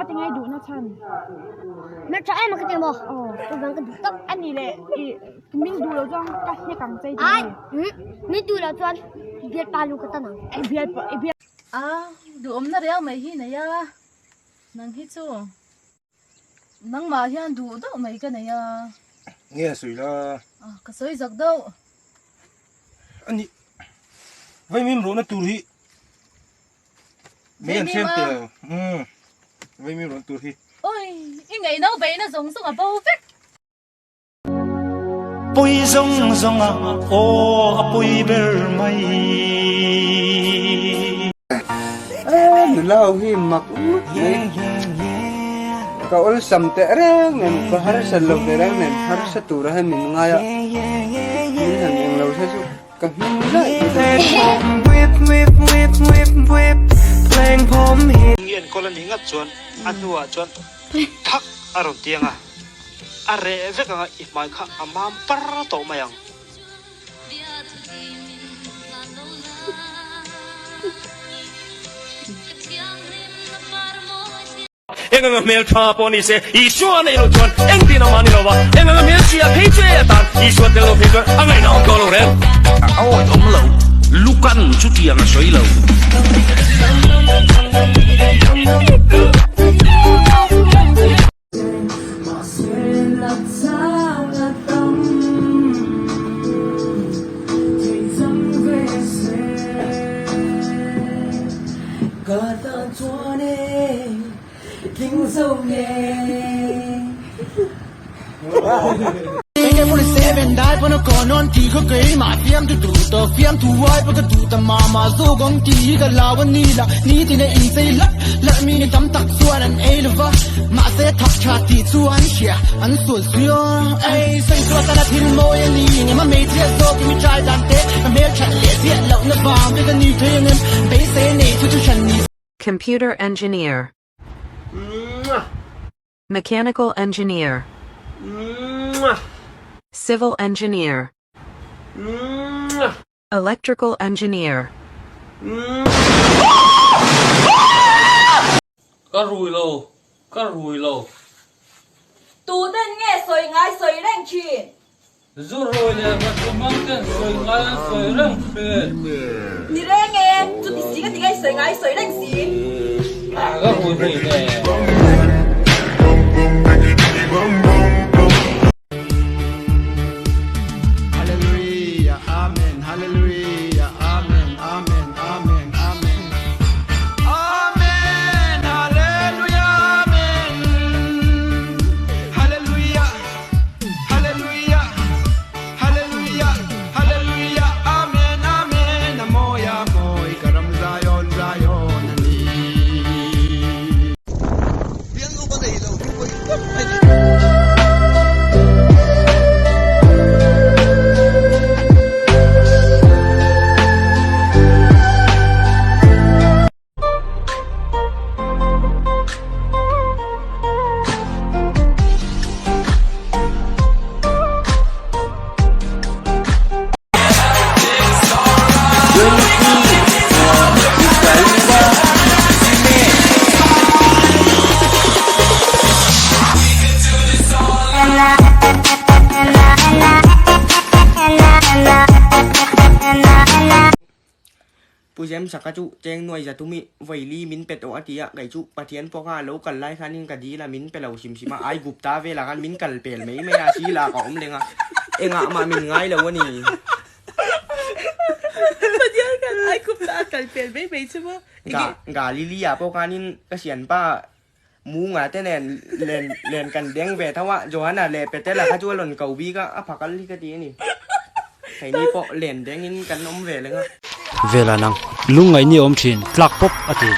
Ngati nge i duhna chhan? Hmeltha em a ka ti maw? Aw. Chuvang ka duh tawp. A nih leh i min duh loh chuan ka hnek ang che i ti Ai, min duh loh chuan bialpa lu ka tan ang. I bialpa i bial. A, duhawmna riau mai hi nei a, nang hi chu nangmah hian duh deuh mai ka nei a. Nge a sawi la? A, ka sawi zak deuh. A nih, vaimim rawhna tur hi Mei an siam tel. Umm. Vei mi rawn tur hi. Oi, i ngaihno beihna zawng zawng a bo vek. Pui zawng zawng a aw a pui ber mai. Nula ho hi mak ngawt mai. Ka awlsam teh reng nen, ka harsat lo teh reng nen, harsa tura hian min ngai a, min han eng lo se chu. Ka hming daih I enkawl a nih ngat chuan a hnuah chuan thak a rawn tiang a, a reh vek anga i hmai kha a mam par tawh mai ang. Eng anga hmel tha pawh ni se, Isua nei lo chuan engtin a mah ni lo va, eng anga hmel chhia phei che atan Isua tel lo phei chuan a ngaihna awm tawh lo reng. A awi awm lo, Lukan chutiang a sawi lo. Computer engineer. Mechanical engineer. Civil engineer. Electrical engineer. Ka rui lo, ka rui lo. Tuten nge sawi ngai sawi reng thin? Zu rui leh va thu hmang ten sawi ngai an sawi reng thin. Ni reng e, chuti si ka ti ngai sawi ngai sawi reng si. Ka rui hlei hle. Hallelujah Amen Hallelujah Amen Amen Amen Amen Amen Hallelujah Amen Hallelujah Hallelujah Hallelujah Hallelujah Amen Amen A mawi a mawi ka ram Zion Zion a ni. Pu James-a kha chu cheng nuai za tumi vawi li min pe tawh a ti a, kei chu Pathian pawh kha a lo kal lai khanin ka dil a, min pe lo hrim hrim a, Aigupta velah khan min kal pel mai mai a, sila ka awm leng a, engah mah min ngai lo a ni. Pathian khan Aigupta a kal pel mai mai chu maw? Ga Galilea pawh khanin ka sianpa Munga te nen len len kan deng ve tho a, Johana leh Petela kha chu a rawn ko bik a, a phakal hi ka ti a ni. Keini pawh len dengin kan awm ve leng a. Vela nang lungngaih ni awm thin tlak pawp a ti.